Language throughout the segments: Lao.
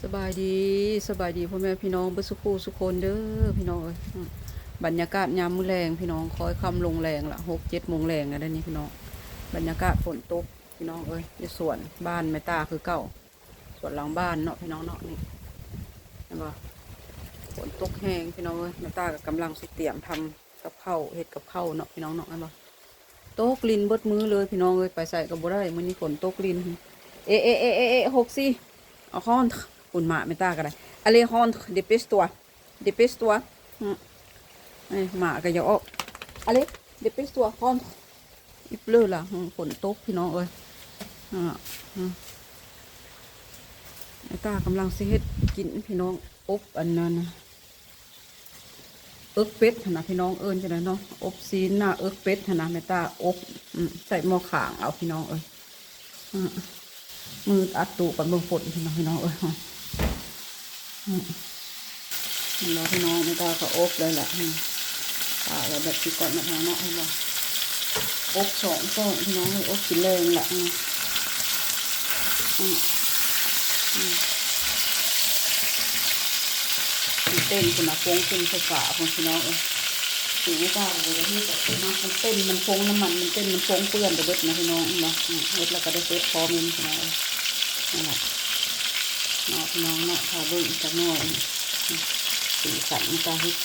ສະບາຍດີ ສະບາຍດີພໍ່ແມ່ພີ່ນ້ອງເບິດສູ່ຄູ່ສູ່ຄົນເດີພີ່ນ້ອງເອີຍ. ອືມ ບັນຍາກາດຍາມມື້ແລງພີ່ນ້ອງ ຄ້ອຍຄ່ຳລົງແລງລະ ຫົກເຈັດໂມງແລງແລ້ວເດ້ນີ້ພີ່ນ້ອງ. ບັນຍາກາດຝົນຕົກພີ່ນ້ອງເອີຍ ຢູ່ສວນບ້ານແມ່ຕາຄືເກົ່າ ສວນຫຼັງບ້ານເນາະພີ່ນ້ອງເນາະ. ນີ້ເຫັນບໍ່ ຝົນຕົກແຮງພີ່ນ້ອງເອີຍ. ແມ່ຕາກໍກຳລັງຊິຕຽມທຳ ກັບເຂົ້າ ເຮັດກັບເຂົ້າເນາະພີ່ນ້ອງເນາະ. ແມ່ນບໍ່ ຕົກລິນເບິດມື້ເລີຍພີ່ນ້ອງເອີຍ ໄປໃສກໍບໍ່ໄດ້ ມື້ນີ້ຝົນຕົກລິນ. ເອ ເອ ຫົກສີ່ ອາຄອນ ປຸ້ນ ໝາແມ່ຕາກໍໄດ້. ອາເລຮອນ ເດເປສຕົວ ເດເປສຕົວ. ອືມ ເອີ ໝາກໍຢາກອອກ. ອາເລ ເດເປສຕົວ ຮອນ ອີບເລີລະ. ອືມ ຝົນຕົກພີ່ນ້ອງເອີຍ. ອືມ ແມ່ຕາກຳລັງຊິເຮັດກິນພີ່ນ້ອງ ອົບອັນນັ້ນນະ ເອິກເປັດຫັ້ນນະພີ່ນ້ອງ ເອີ້ນຈັ່ງໃດເນາະ ອົບຊີ້ນນະ ເອິກເປັດຫັ້ນນະ. ແມ່ຕາອົບ ອືມ ໃສ່ໝໍ້ຂ້າງເອົາພີ່ນ້ອງເອີຍ. ອືມ ມືອັດຕູ້ກັນເບິ່ງຝົນພີ່ນ້ອງ ພີ່ນ້ອງເອີຍ. ອືມ ເຫັນບໍ່ພີ່ນ້ອງ ແມ່ຕາກໍອົບໄດ້ລະ. ອືມ ປາກໄວ້ແບບນີ້ກ່ອນນະພີ່ນ້ອງເນາະ. ເຫັນບໍ່ ອົບສອງຊ້ອນພີ່ນ້ອງເອີຍ ອົບກິນແລງລະ. ອືມ ອືມ ອືມ ມັນເຕັ້ນພຸ້ນນະ ຟົງຂຶ້ນໄຟຟ້າພຸ້ນພີ່ນ້ອງເອີຍ. ສີນີ້ກໍບໍ່ໄດ້ເຮັດດອກພີ່ນ້ອງ ມັນເຕັ້ນ ມັນຟົງນ້ຳມັນ ມັນເຕັ້ນ ມັນຟົງເປື້ອນໄປເບິດນະພີ່ນ້ອງ. ເຫັນບໍ່ ອືມ ເຮັດແລ້ວກໍໄດ້ເສບຄໍເມັນພີ່ນ້ອງເອີຍ. ນັ້ນແຫຼະເນາະພີ່ນ້ອງເນາະ ຖ້າເບິ່ງອີກຈັກໜ້ອຍ. ອືມ ສີສັນມັນກໍເຮັດ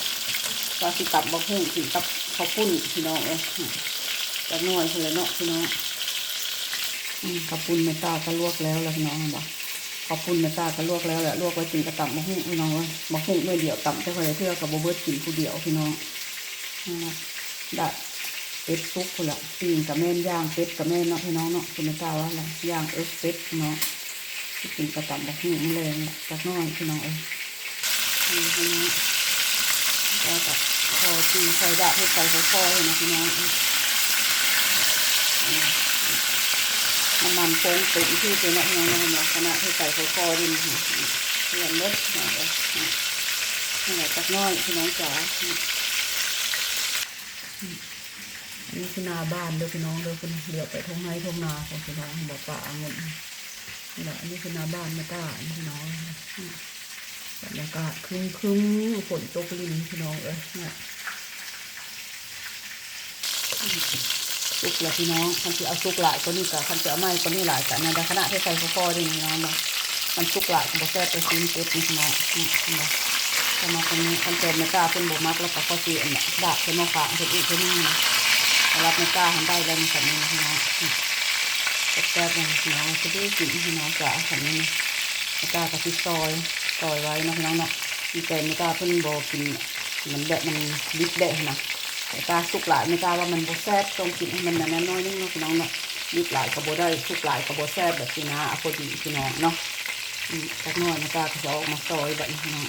ວ່າຊິຕຳບັກຫຸ່ງກິນກັບເຂົ້າປຸ້ນພີ່ນ້ອງເອີຍ. ອືມ ຈັກໜ້ອຍພຸ້ນແຫຼະເນາະພີ່ນ້ອງ. ອືມ ເຂົ້າປຸ້ນແມ່ຕາກໍລວກແລ້ວລະພີ່ນ້ອງ ເຫັນບໍ່. ເຂົ້າປຸ້ນແມ່ຕາກໍລວກແລ້ວລະ ລວກໄວ້ກິນກັບຕຳບັກຫຸ່ງພີ່ນ້ອງເອີຍ. ບັກຫຸ່ງໜ່ວຍດຽວຕຳຈັກເທົ່າໃດເທື່ອກໍບໍ່ເບິດ ກິນຜູ້ດຽວພີ່ນ້ອງ. ອືມ ດາດເປັດສຸກພຸ້ນລະ ປີ້ງກະແມ່ນ ຍ່າງເປັດກະແມ່ນເນາະພີ່ນ້ອງເນາະ. ຄືແມ່ຕາວ່າລະ ຍ່າງເອິກເປັດພີ່ນ້ອງ ຊິກິນກັບຕຳບັກຫຸ່ງມື້ແລງລະ ຈັກໜ້ອຍພີ່ນ້ອງເອີຍ. ອືມ ພີ່ນ້ອງ ແລ້ວກໍຄ່ອຍປີ້ງຄ່ອຍດາດເຮັດໄປຄ່ອຍໆນະພີ່ນ້ອງ. ອືມ ນ້ຳມັນຟົງເຕັມທີ່ເລີຍເນາະພີ່ນ້ອງເນາະ. ຂະໜາດເຮັດໄປຄ່ອຍໆນີ້ ເປື້ອນເບິດພີ່ນ້ອງເອີຍ. ອືມ ນັ້ນແຫຼະ ຈັກໜ້ອຍພີ່ນ້ອງຈ໋າ. ອືມ ອືມ ອັນນີ້ຄືໜ້າບ້ານເດີພີ່ນ້ອງເດີ. ພຸ້ນ ຫຼຽວໄປທົ່ງໄຮ່ທົ່ງນາພຸ້ນພີ່ນ້ອງ ບໍ່ ປ່າອະງຸ່ນ. ນີ້ແຫຼະ ອັນນີ້ຄືໜ້າບ້ານແມ່ຕາພີ່ນ້ອງ. ອືມ ບັນຍາກາດຄຶ້ມໆ ຝົນຕົກລິນພີ່ນ້ອງເອີຍ. ນີ້ ອືມ ສຸກແລ້ວພີ່ນ້ອງ. ຄັນຊິເອົາສຸກຫຼາຍກວ່ານີ້ກໍ ຄັນຊິເອົາໃໝ່ກວ່ານີ້ຫຼາຍກໍ ອັນນັ້ນໄດ້ ຂະໜາດເຮັດໃສ່ຄ່ອຍໆນີ້ພີ່ນ້ອງເນາະ. ມັນສຸກຫຼາຍກໍບໍ່ແຊບ ແຕ່ຊີນເປັດນີ້ພີ່ນ້ອງ. ອືມ ເຫັນບໍ່ ຄັນເພິ່ນມັກອັນນີ້ ຄັນເພິ່ນແມ່ຕາເພິ່ນບໍ່ມັກ ແລ້ວກໍຄ່ອຍຊິອັນດາດໃສ່ໝໍ້ຂ້າງເພິ່ນອີກເທື່ອໜຶ່ງນະ. ສຳລັບແມ່ຕາຫັ້ນໄດ້ແລ້ວນີ້ ຄັນນີ້ນະພີ່ນ້ອງ. ອືມ ແຊບໆເລີຍພີ່ນ້ອງ ຊິໄດ້ກິນພີ່ນ້ອງຈ໋າ. ຄັນນີ້ແມ່ຕາກໍຊິຊອຍ ຊອຍໄວ້ເນາະພີ່ນ້ອງເນາະ. ມີແຕ່ແມ່ຕາເພິ່ນບໍ່ກິນ ມັນແບບມັນດິບແດ່ຫັ້ນນະ. ແມ່ຕາສຸກຫຼາຍ ແມ່ຕາວ່າມັນບໍ່ແຊບ ຕ້ອງກິນໃຫ້ມັນອັນນັ້ນໜ້ອຍໜຶ່ງເນາະພີ່ນ້ອງເນາະ. ດິບຫຼາຍກໍບໍ່ໄດ້ ສຸກຫຼາຍກໍບໍ່ແຊບ ແບບຊີ້ນະ. ເອົາພໍດີພີ່ນ້ອງເນາະ. ອືມ ຈັກໜ້ອຍແມ່ຕາກໍຊິເອົາອອກມາຊອຍບັດນີ້ພີ່ນ້ອງ.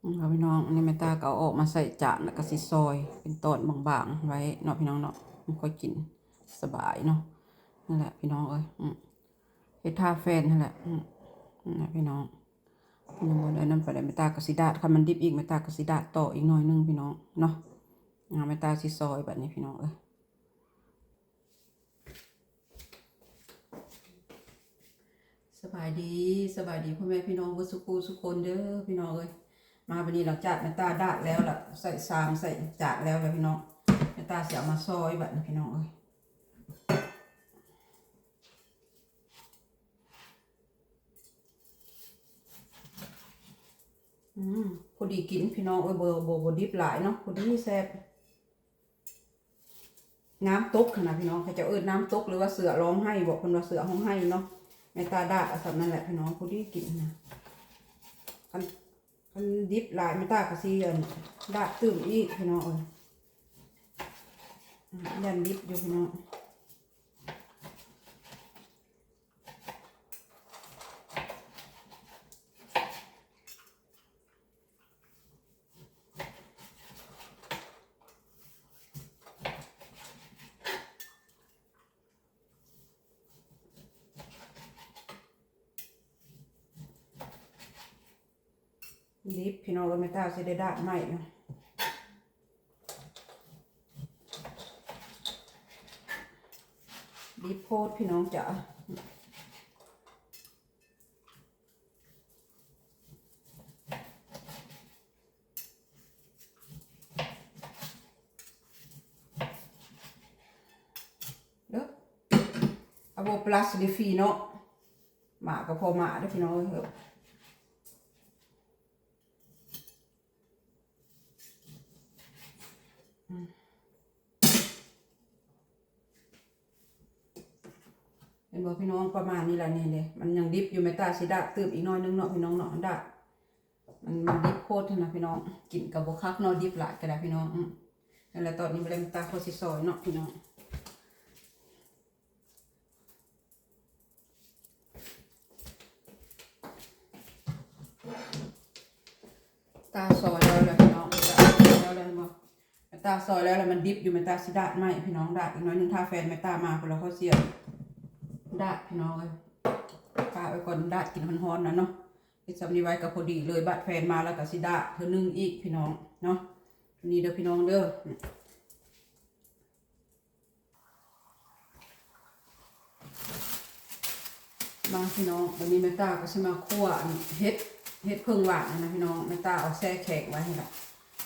ອືມ ພີ່ນ້ອງ ອັນນີ້ແມ່ຕາກໍເອົາອອກມາໃສ່ຈານ ແລ້ວກໍຊິຊອຍເປັນຕອນບາງໆໄວ້ເນາະພີ່ນ້ອງເນາະ. ມັນຄ່ອຍກິນສະບາຍເນາະ. ນັ້ນແຫຼະພີ່ນ້ອງເອີຍ. ອືມ ເຮັດທ່າແຟນຫັ້ນແຫຼະ. ອືມ ນັ້ນແຫຼະພີ່ນ້ອງ ຍັງບໍ່ໄດ້ນັ້ນປານໃດ. ແມ່ຕາກໍຊິດາດ ຄັນມັນດິບອີກ ແມ່ຕາກໍຊິດາດຕໍ່ອີກໜ້ອຍໜຶ່ງພີ່ນ້ອງເນາະ. ອາ ແມ່ຕາຊິຊອຍບັດນີ້ພີ່ນ້ອງເອີຍ. ສະບາຍດີ ສະບາຍດີພໍ່ແມ່ພີ່ນ້ອງເບິດສູ່ຄູ່ສູ່ຄົນເດີພີ່ນ້ອງເອີຍ. ມາບັດນີ້ ຫຼັງຈາກແມ່ຕາດາດແລ້ວລະ ໃສ່ຊາມໃສ່ຈານແລ້ວລະພີ່ນ້ອງ ແມ່ຕາຊິເອົາມາຊອຍບັດນີ້ພີ່ນ້ອງເອີຍ. ອືມ ພໍດີກິນພີ່ນ້ອງເອີຍ. ບໍ່ ບໍ່ ບໍ່ດິບຫຼາຍເນາະ ພໍດີແຊບ. ນ້ຳຕົກຫັ້ນນະພີ່ນ້ອງ ເຂົາເຈົ້າເອີ້ນນ້ຳຕົກ ຫຼືວ່າເສືອຮ້ອງໄຫ້ບໍ ເພິ່ນວ່າເສືອຮ້ອງໄຫ້ເນາະ. ແມ່ຕາດາດເອົາສ່ຳນັ້ນແຫຼະພີ່ນ້ອງ ພໍດີກິນນະ. ຄັນ ຄັນດິບຫຼາຍແມ່ຕາກໍຊິອັນ ດາດຕື່ມອີກພີ່ນ້ອງເອີຍ. ອືມ ຢ້ານດິບຢູ່ພີ່ນ້ອງ. ດິບພີ່ນ້ອງເອີຍ ແມ່ຕາຊິໄດ້ດາດໃໝ່ເນາະ. ດິບໂພດພີ່ນ້ອງຈ໋າ. ກໍບໍ່ plus ໄດ້ຟຣີເນາະ ໝາກກໍພໍໝາກເດີພີ່ນ້ອງເອີຍ. ເຫັນບໍ່ພີ່ນ້ອງ ປະມານນີ້ລະ ນີ້ເດ້ ມັນຍັງດິບຢູ່ ແມ່ຕາຊິດາດຕື່ມອີກໜ້ອຍໜຶ່ງເນາະພີ່ນ້ອງເນາະ ດາດ ມັນ ມັນດິບໂພດຫັ້ນນະພີ່ນ້ອງ ກິນກໍບໍ່ຄັກເນາະ ດິບຫຼາຍກໍໄດ້ພີ່ນ້ອງ. ອື ນັ້ນແຫຼະ ຕອນນີ້ແມ່ຕາຂໍຊິຊອຍເນາະພີ່ນ້ອງ. ຕາຊອຍແລ້ວແຫຼະພີ່ນ້ອງ ຕາຊອຍແລ້ວແຫຼະ ເຫັນບໍ່ ແມ່ຕາຊອຍແລ້ວ ແລ້ວມັນດິບຢູ່ ແມ່ຕາຊິດາດໃໝ່ພີ່ນ້ອງ ດາດອີກໜ້ອຍໜຶ່ງ ຖ້າແຟນແມ່ຕາມາພຸ້ນລະ ເຂົາຊິດາດພີ່ນ້ອງເອີຍ. ປະໄວ້ກ່ອນ ດາດກິນຮ້ອນໆນະເນາະ ເຮັດຊ່ຳນີ້ໄວ້ກໍພໍດີເລີຍ ບາດແຟນມາແລ້ວກໍຊິດາດເທື່ອໜຶ່ງອີກພີ່ນ້ອງເນາະ. ນີ້ເດີພີ່ນ້ອງເດີ. ມາພີ່ນ້ອງ ບາດນີ້ແມ່ຕາກໍຊິມາຂົ້ວອັນເຫັດ ເຫັດເຜິ້ງຫວານຫັ້ນນະພີ່ນ້ອງ ແມ່ຕາເອົາແຊ່ແຂງໄວ້ຫັ້ນລະ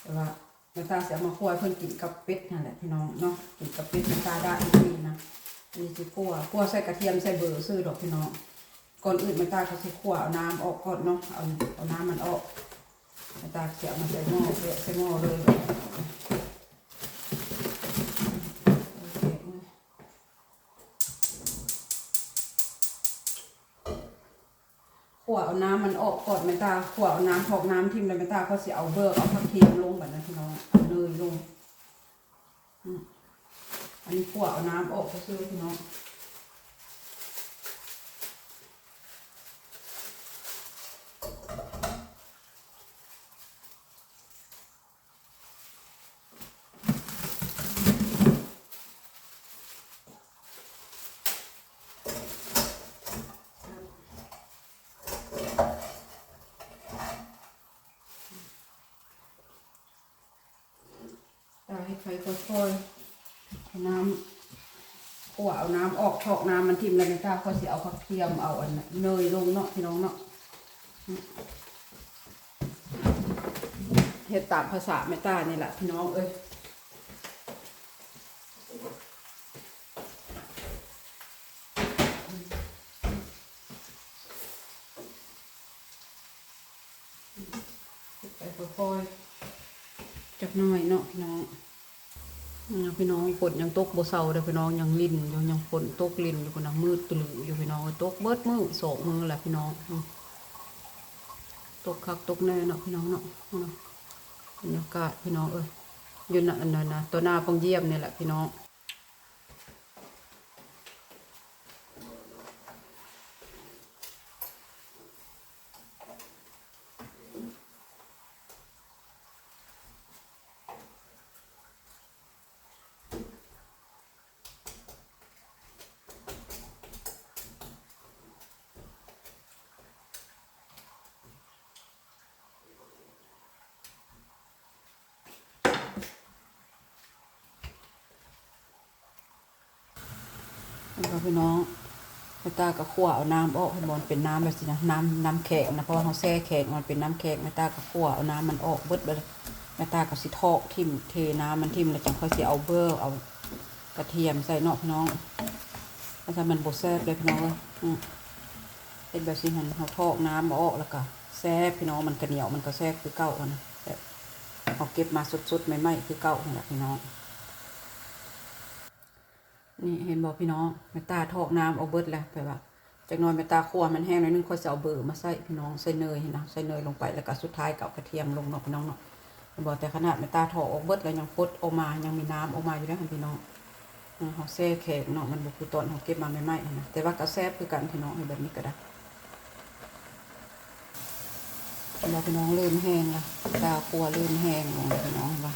ແຕ່ວ່າແມ່ຕາຊິເອົາມາຂົ້ວໃຫ້ເພິ່ນກິນກັບເປັດຫັ້ນແຫຼະພີ່ນ້ອງເນາະ ກິນກັບເປັດ ແມ່ຕາດາດເອງນະ. ອັນນີ້ຊິຂົ້ວ ຂົ້ວໃສ່ກະທຽມໃສ່ເບີຊື່ດອກພີ່ນ້ອງ. ກ່ອນອື່ນແມ່ຕາກໍຊິຂົ້ວເອົານ້ຳອອກກ່ອນເນາະ ເອົາ ເອົານ້ຳມັນອອກ ແມ່ຕາກໍຊິເອົາມາໃສ່ໝໍ້ ແກະໃສ່ໝໍ້ເລີຍ. ຂົ້ວເອົານ້ຳມັນອອກກ່ອນ ແມ່ຕາຂົ້ວເອົານ້ຳ ຖອກນ້ຳຖິ້ມແລ້ວ ແມ່ຕາກໍຊິເອົາເບີ ເອົາຜັກທຽມລົງ ບາດນີ້ພີ່ນ້ອງ ເອົາເນີຍລົງ. ອື ອັນນີ້ຂົ້ວເອົານ້ຳອອກຊື່ໆ ພີ່ນ້ອງ. ຕາເຮັດໄຟຄ່ອຍໆ ເອົານ້ຳ ຂົ້ວເອົານ້ຳອອກ ຖອກນ້ຳມັນຖິ້ມແລ້ວ ແມ່ຕາກໍຊິເອົາຜັກທຽມ ເອົາອັນເນີຍລົງເນາະ ພີ່ນ້ອງເນາະ. ເຮັດຕາມພາສາແມ່ຕານີ້ລະ ພີ່ນ້ອງເອີຍ. ເຮັດໄປຄ່ອຍໆ ຈັກໜ້ອຍເນາະພີ່ນ້ອງ. ອື ພີ່ນ້ອງ ຝົນຍັງຕົກບໍ່ເຊົາເດີພີ່ນ້ອງ ຍັງລິນຢູ່ ຍັງຝົນຕົກລິນຢູ່ພຸ້ນນະ ມືດຕະລຶຢູ່ພີ່ນ້ອງເອີຍ ຕົກເບິດມື້ສອງມື້ແລ້ວພີ່ນ້ອງ. ອື ຕົກຄັກຕົກແນ່ເນາະພີ່ນ້ອງເນາະ. ອື ບັນຍາກາດພີ່ນ້ອງເອີຍ ຢູ່ນະ ອັນນັ້ນນະ ຕໍ່ໜ້າປ່ອງຢ້ຽມນີ້ແຫຼະພີ່ນ້ອງ. ເຫັນບໍ່ພີ່ນ້ອງ ແມ່ຕາກໍຂົ້ວເອົານ້ຳອອກ ເຫັນບໍ່ ມັນເປັນນ້ຳແບບຊີ້ນະ ນ້ຳ ນ້ຳແຂງນະ ເພາະວ່າເຮົາແຊ່ແຂງ ມັນເປັນນ້ຳແຂງ ແມ່ຕາກໍຂົ້ວເອົານ້ຳມັນອອກເບິດ ແລ້ວແມ່ຕາກໍຊິຖອກຖິ້ມ ເທນ້ຳມັນຖິ້ມ ແລ້ວຈັ່ງຄ່ອຍຊິເອົາເບີ ເອົາກະທຽມໃສ່ເນາະພີ່ນ້ອງ. ຖ້າຊັ້ນມັນບໍ່ແຊບເດ້ພີ່ນ້ອງເອີຍ. ອື ເຮັດແບບຊີ້ຫັ້ນ ເຮົາຖອກນ້ຳອອກ ແລ້ວກໍແຊບພີ່ນ້ອງ ມັນກະໜຽວ ມັນກໍແຊບຄືເກົ່າຫັ້ນນະ ແບບເຮົາເກັບມາສົດໆໃໝ່ໆຄືເກົ່າຫັ້ນລະພີ່ນ້ອງ. ນີ້ເຫັນບໍ່ພີ່ນ້ອງ ແມ່ຕາຖອກນ້ຳອອກເບິດແລ້ວ ແບບວ່າຈັກໜ້ອຍແມ່ຕາຂົ້ວໃຫ້ມັນແຫ້ງໜ້ອຍໜຶ່ງ ຄ່ອຍຊິເອົາເບີມາໃສ່ພີ່ນ້ອງ ໃສ່ເນີຍຫັ້ນນະ ໃສ່ເນີຍລົງໄປ ແລ້ວກໍສຸດທ້າຍກໍເອົາກະທຽມລົງເນາະພີ່ນ້ອງເນາະ. ເຫັນບໍ່ ແຕ່ຂະໜາດແມ່ຕາຖອກອອກເບິດແລ້ວ ຍັງປົດອອກມາ ຍັງມີນ້ຳອອກມາຢູ່ເດ້ຫັ້ນພີ່ນ້ອງ. ເຮົາແຊ່ແຂງເນາະ ມັນບໍ່ຄືຕອນເຮົາເກັບມາໃໝ່ໆຫັ້ນນະ ແຕ່ວ່າກໍແຊບຄືກັນພີ່ນ້ອງ ເຮັດແບບນີ້ກໍໄດ້. ເຫັນບໍ່ພີ່ນ້ອງ ເລີ່ມແຫ້ງລະ ຕາຂົ້ວເລີ່ມແຫ້ງລົງລະພີ່ນ້ອງ ເຫັນບໍ່?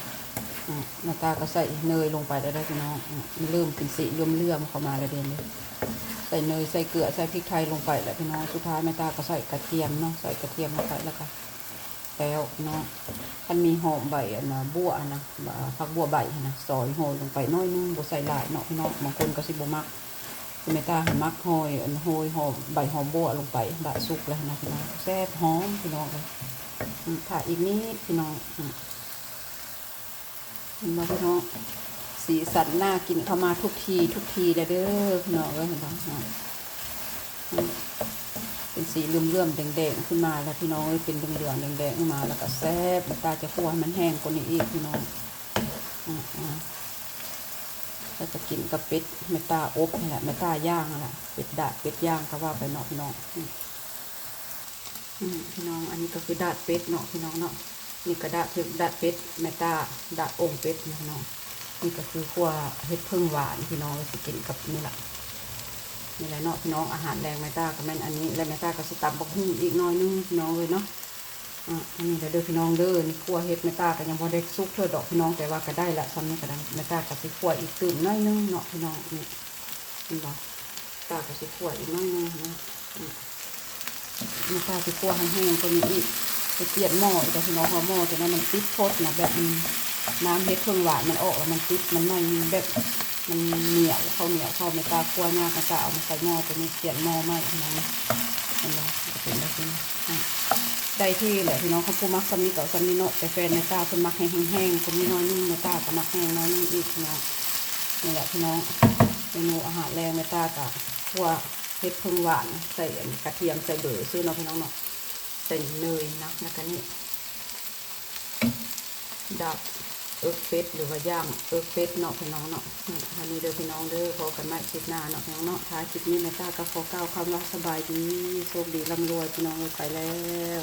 ອື ແມ່ຕາກໍໃສ່ເນີຍລົງໄປແລ້ວເດີພີ່ນ້ອງ. ອື ມັນເລີ່ມເປັນສີເຫຼືອມໆເຂົ້າມາແລ້ວເດ້ ໃສ່ເນີຍ ໃສ່ເກືອ ໃສ່ພິກໄທລົງໄປແລ້ວພີ່ນ້ອງ. ສຸດທ້າຍແມ່ຕາກໍໃສ່ກະທຽມເນາະ ໃສ່ກະທຽມລົງໄປ ແລ້ວກໍ ແລ້ວເນາະ. ຄັນມີຫອມໃບອັນນ່າ ບົວຫັ້ນນະ ຜັກບົວໃບຫັ້ນນະ ຊອຍໂຮຍລົງໄປໜ້ອຍໜຶ່ງ ບໍ່ໃສ່ຫຼາຍເນາະພີ່ນ້ອງ. ບາງຄົນກໍຊິບໍ່ມັກ ແມ່ຕາມັກໂຮຍ ອັນ ໂຮຍຫອມ ໃບຫອມບົວລົງໄປ ບາດສຸກແລ້ວນະພີ່ນ້ອງ ແຊບຫອມພີ່ນ້ອງເອີຍ. ອື ຖ້າອີກນິດພີ່ນ້ອງ. ອື ເຫັນບໍ່ພີ່ນ້ອງ ແຊ ສີສັນໜ້າກິນເຂົ້າມາທຸກທີທຸກທີແລ້ວເດີພີ່ນ້ອງເອີຍ ເຫັນບໍ່? ເປັນສີເຫຼືອມໆແດງໆຂຶ້ນມາແລ້ວພີ່ນ້ອງເອີຍ ເປັນເຫຼືອມໆແດງໆຂຶ້ນມາ ແລ້ວກໍແຊບ ແມ່ຕາຈະຂົ້ວໃຫ້ມັນແຫ້ງກວ່ານີ້ອີກພີ່ນ້ອງ. ອາ ແລ້ວກໍກິນກັບເປັດແມ່ຕາອົບຫັ້ນແຫຼະ ແມ່ຕາຍ່າງຫັ້ນແຫຼະ ເປັດດາດເປັດຍ່າງກໍວ່າໄປເນາະພີ່ນ້ອງ. ອືມ ພີ່ນ້ອງ ອັນນີ້ກໍຄືດາດເປັດເນາະພີ່ນ້ອງເນາະ ນີ້ກໍດາດ ດາດເປັດ ແມ່ຕາດາດອົງເປັດນະພີ່ນ້ອງ. ນີ້ກໍຄືຂົ້ວເຫັດເຜິ້ງຫວານພີ່ນ້ອງເອີຍ ຊິກິນກັບນີ້ລະ ນີ້ແຫຼະເນາະພີ່ນ້ອງ. ອາຫານແລງແມ່ຕາກໍແມ່ນອັນນີ້ ແລະແມ່ຕາກໍຊິຕຳບັກຫຸ່ງອີກໜ້ອຍໜຶ່ງພີ່ນ້ອງເອີຍເນາະ. ອາ ອັນນີ້ລະເດີພີ່ນ້ອງເດີ ນີ້ຂົ້ວເຫັດແມ່ຕາກໍຍັງບໍ່ໄດ້ສຸກເທື່ອດອກພີ່ນ້ອງ ແຕ່ວ່າກໍໄດ້ລະ ສ່ຳນີ້ກໍໄດ້ ແມ່ຕາກໍຊິຂົ້ວອີກຕື່ມໜ້ອຍໜຶ່ງເນາະພີ່ນ້ອງ. ນີ້ ເຫັນບໍ່? ຕາກໍຊິຂົ້ວອີກໜ້ອຍໜຶ່ງນະ. ອືມ ແມ່ຕາຊິຂົ້ວໃຫ້ແຫ້ງກວ່ານີ້ອີກ ໄປປ່ຽນໝໍ້ອີກແລ້ວພີ່ນ້ອງ ເພາະໝໍ້ຕົວນັ້ນມັນຕິດໂພດນະ ແບບ ອືມ ນ້ຳເຫັດເຜິ້ງຫວານມັນອອກແລ້ວມັນຕິດ ມັນໜ້ອຍ ແບບ ມັນໜຽວ ເຂົ້າໜຽວເຂົ້າ ແມ່ຕາຂົ້ວຍາກ ແມ່ຕາເອົາມາໃສ່ໝໍ້ຕົວນີ້ ປ່ຽນໝໍ້ໃໝ່ພີ່ນ້ອງ. ເຫັນບໍ່? ກໍເປັນແບບນີ້ ອືມ ໄດ້ທີ່ແຫຼະພີ່ນ້ອງ ຄັນຜູ້ມັກສ່ຳນີ້ກໍເອົາສ່ຳນີ້ເນາະ ແຕ່ແຟນແມ່ຕາເພິ່ນມັກໃຫ້ແຫ້ງໆ ກໍມີໜ້ອຍໜຶ່ງ ແມ່ຕາກໍມັກແຫ້ງໜ້ອຍໜຶ່ງອີກພີ່ນ້ອງ. ນີ້ແຫຼະພີ່ນ້ອງ ເມນູອາຫານແລງ ແມ່ຕາກໍຂົ້ວເຫັດເຜິ້ງຫວານ ໃສ່ອັນກະທຽມ ໃສ່ເບີຊື່ເນາະພີ່ນ້ອງເນາະ ໃສ່ເນີຍນະ ແລ້ວກໍນີ້ ດາດເອິກເປັດ ຫຼືວ່າຍ່າງເອິກເປັດເນາະພີ່ນ້ອງເນາະ. ອືມ ເທົ່ານີ້ເດີພີ່ນ້ອງເດີ ພໍ້ກັນໃໝ່ຄລິບໜ້າເນາະພີ່ນ້ອງເນາະ. ທ້າຍຄລິບນີ້ ແມ່ຕາກໍຂໍກ່າວຄຳວ່າສະບາຍດີ ໂຊກດີ ລ່ຳລວຍ ພີ່ນ້ອງເອີຍ ໄປແລ້ວ.